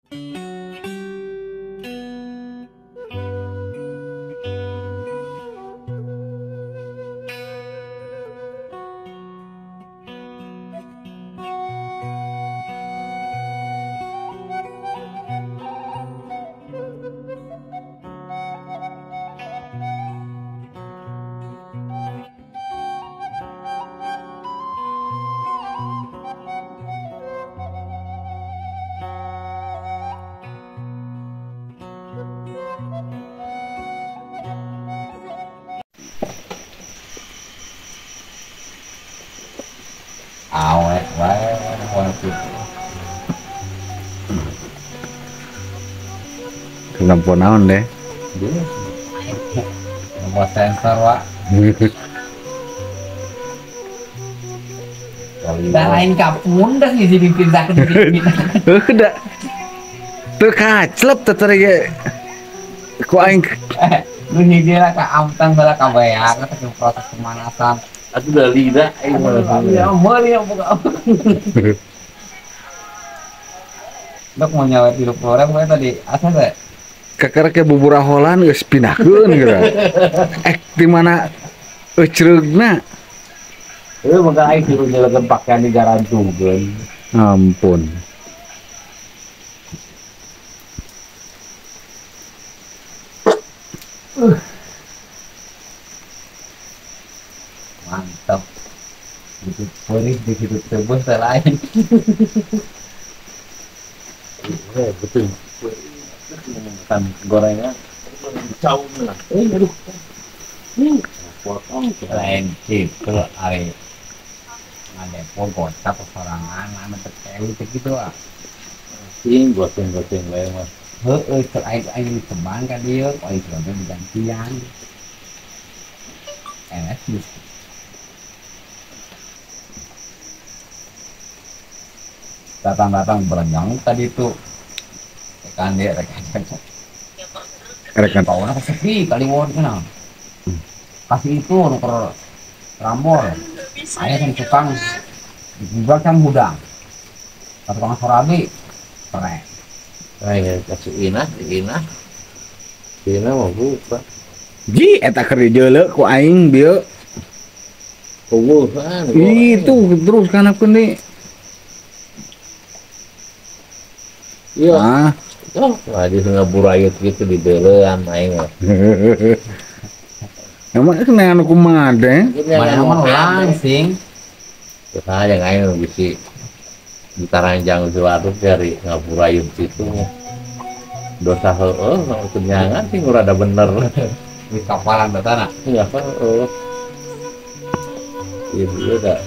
Awet wae waktu Lampu naon deh. Lampu sensor wak. Dah lain kapun dah ngisi dipindah ke dipindah. Udah. Tuh kaclep teh ge. Ku aing nu hiji lah ka amtang bala kabayang teh proses pemanasan. Aku udah lidah aing mah. Ya meuli yang buka. Dok mau nyawa 30.000 we tadi asa teh. Kakara ke buburaholan geus pindahkeun geura. Ek di mana eucreugna. Heuh mangga aing suruh nyelekeun pakaian di garantungkeun. Ampun. Mantap. Gitu perih di situ tebus teh lain. Betul. Makan gorengan jauh lah. Aduh. Potong lain gitu ari ngadepo gocap sorangan anu teh teh kitu ah. Sing goceng-goceng wae mah. Heueuh cek aing aing ditebang ka dieu, aing teh digantian. Enak sih. Datang-datang berenang tadi tuh. Rekan dia, rekan. Rekan. Bawahnya sepi kali won kenal. Kasih itu nuker rambol. Ayah kan tukang dibuat kan hudang. Tukang sorabi keren. Ayo kasih Ina, Ina. Ina mau buka. Ji eta keur dijeuleuh ku aing bieu. Puguhan. Itu terus kanapkeun deui. Iya. Ah. Oh, lagi ngaburayut gitu di belean aing mah. Emang kena anu kumaha deh? Mana mah langsing. Kita yang aing bisi ditaranjang di waduk dari ngaburayut situ. Dosa heueuh kenyangan sih rada bener. Di kapalan datana. Iya, heueuh. Ieu da